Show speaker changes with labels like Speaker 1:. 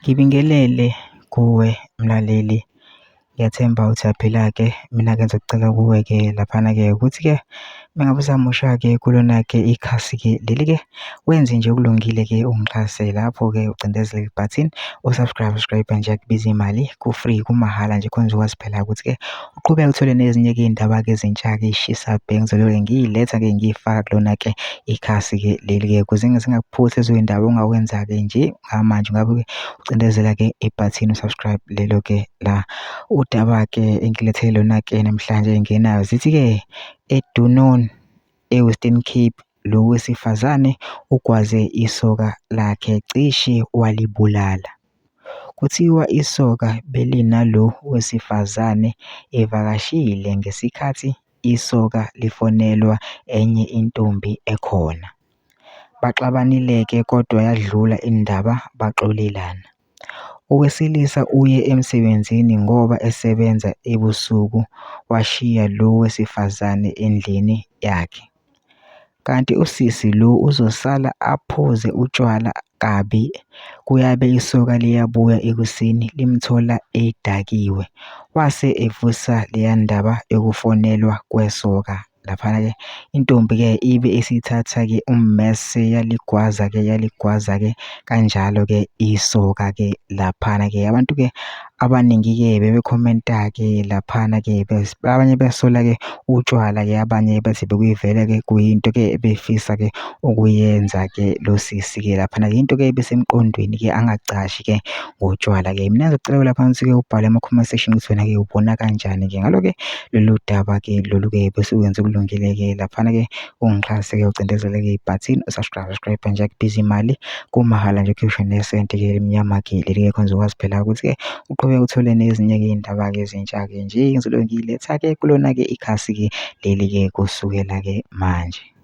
Speaker 1: Ngibingelele kuwe mlaleli, ngiyathemba uyaphila-ke. Mina-ke ngizokucela kuwe-ke laphana-ke ukuthi-ke mengabe usamusha-ke kulona-ke ikhasi-ke leli-ke, wenze nje okulungile-ke ungixhase lapho-ke ucindezele i-button o-subscribe nje, akubizi imali, ku-free, kumahhala nje khona uzokwazi phela ukuthi-ke uqhubeke uthole nezinye-ke iy'ndaba-ke ezintsha-ke ey'shisa-bhe engizolobe ngiy'letha-ke ngiy'faka kulona-ke ikhasi-ke leli-ke ukuze zingakuphuthi lezo y'ndaba ongawenza-ke nje ngamanje. Ngabe-ke ucindezela-ke i-button u-subscribe lelo-ke la udaba-ke engilethele lona-ke namhlanje engenayo zithi-ke eDunnon e-Western Cape lo wesifazane ugwaze isoka lakhe cishe walibulala. Kuthiwa isoka belinalo wesifazane evakashile ngesikhathi isoka lifonelwa enye intombi ekhona. Baxabanile-ke kodwa yadlula indaba baxolelana. Owesilisa uye emsebenzini ngoba esebenza ebusuku washiya lo wesifazane endlini yakhe. Kanti usisi lo uzosala aphuze utshwala kabi. Kuyabe isoka liyabuya ekuseni limthola edakiwe. Wase evusa leya ndaba yokufonelwa kwesoka. Laphana-ke intombi-ke ibe isithatha-ke ummese yaligwaza-ke kanjalo-ke isoka-ke laphana-ke. Abantu-ke abaningi-ke bebekhomenta-ke laphana-ke abanye besola-ke utshwala-ke, abanye bethi bekuyivele-ke kuyinto-ke ebefisa-ke ukuyenza-ke lo sisi-ke laphana-ke, into-ke ebisemqondweni-ke angacashi-ke ngotshwala-ke. Mina ngizocela lapha ukuthi-ke ubhale ama-comment section ukuthi wena-ke ubona kanjani-ke ngalo-ke lolu daba-ke lolu-ke bese wenze okulungile-ke laphana-ke ungixhase-ke ucindezele-ke i-button subscribe nje, akubizi imali, kumahhala nje, ukhishwe nesenti-ke elimnyama-ke leli-ke khona uzokwazi phela ukuthi-ke uqhubeke uthole nezinye-ke iy'ndaba-ke ezintsha-ke nje engizolobe ngiyiletha-ke kulona-ke ikhasi-ke leli-ke kusukela-ke manje.